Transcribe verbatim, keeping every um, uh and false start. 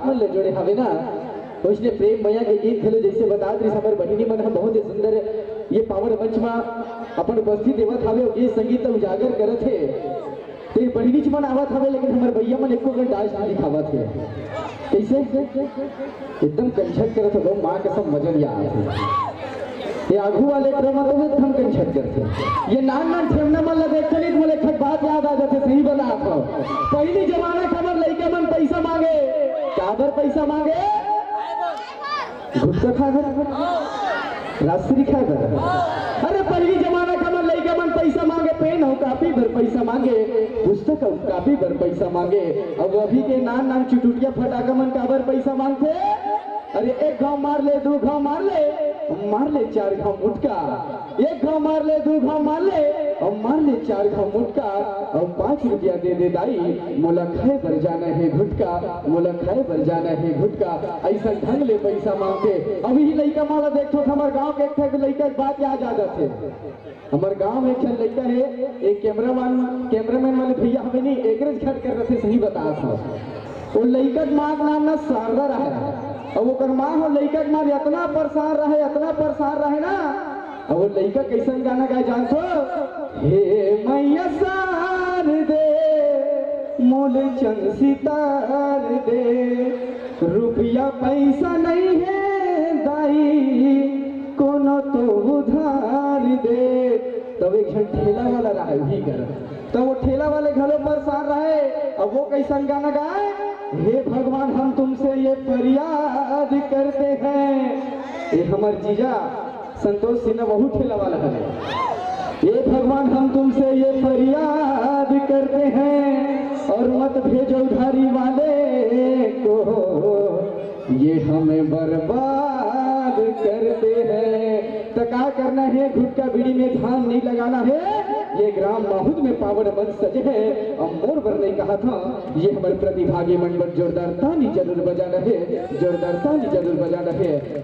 मन ले जुड़े हवे ना, ओइसने प्रेम मया के गीत घलो जइसे बतात रहिस हमर बहिनी मन ह बहुत ही सुंदर ये पावन मंच म अपन उपस्थित देवत हवे अउ गीत संगीत ल उजागर करत हे। ते बहिनीच मन आवत हवे लेकिन हमर भैया मन एको कन डांस नइ दिखावत हे। कइसे? एकदम कंझट करत हवे, माँ कसम मजा नइ आवत हे। ये आघू वाले ड्रम तो एकदम कंझट करथे। ये नान नान ठेमना मन ला देखथन त मोला एक ठक बात याद आ जाथे, सही बतात हव। पहिली जमाना के हमर लइका मन पइसा मांगे, काबर पइसा मांगे? गुटखा खाए बर, राजश्री खाए बर। अरे पहिली जमाना के हमर लइका मन पइसा मांगे, पेन अउ कॉपी बर पइसा मांगे, पुस्तक अउ कॉपी बर पइसा मांगे। अउ अभी के नान नान चुटुटिया फटाका मन काबर पइसा मांगथे? अरे एक घाव मार ले, दू घाव मार ले, मार ले चार घाव मुटका। एक घाव मार ले, दू घाव मार ले, अउ मार ले चार घाव मुटका, अउ पाँच रुपया दे दे दाई, मोला खाए बर जाना हे गुटखा, मोला खाए बर जाना हे गुटखा। अइसन ढंग ले पइसा मांगथे। अभी लइका मन ला देखथो, हमर गांव के एक ठे लइका के बात याद आ जाथे। हमर गांव में एक झन लइका हे, एक कैमरामैन, कैमरामैन वाले भैया हवे नहीं, एकरेच घर कर रथे, सही बतात हव। वो लइका के माँ के नाम ना शारदा रहे, अउ ओकर माँ हो लइका के माँ अतना परेशान रहे, अतना परेशान रहे ना। अउ वो लइका कइसन गाना गाए जानथो? हे मैया शारदे, मोले चंद सितार दे, रुपया पइसा नइ हे दाई, कोनो तो उधार दे। तब एक झन ठेला वाला रहे, उही कर, त वो ठेला वाले घलो परेशान रहे। अब वो कइसन गाना गाए? हे भगवान, हम तुमसे ये फरियाद करते हैं। ये हमर जीजा संतोष सिन्हा वहू ठेला वाला हवे। हे भगवान, हम तुमसे ये फरियाद करते हैं और मत भेजो उधारी वाले को, ये हमें बर्बाद करते हैं। त का करना हे, गुटखा बीड़ी में ध्यान नहीं लगाना हे। ये ग्राम माहुद में पावन मंच सजे हे, अउ मोर बर नहीं कहा था, ये हमर प्रतिभागी मन बर जोरदार ताली जरूर बजाना हे, जोरदार ताली जरूर बजाना हे।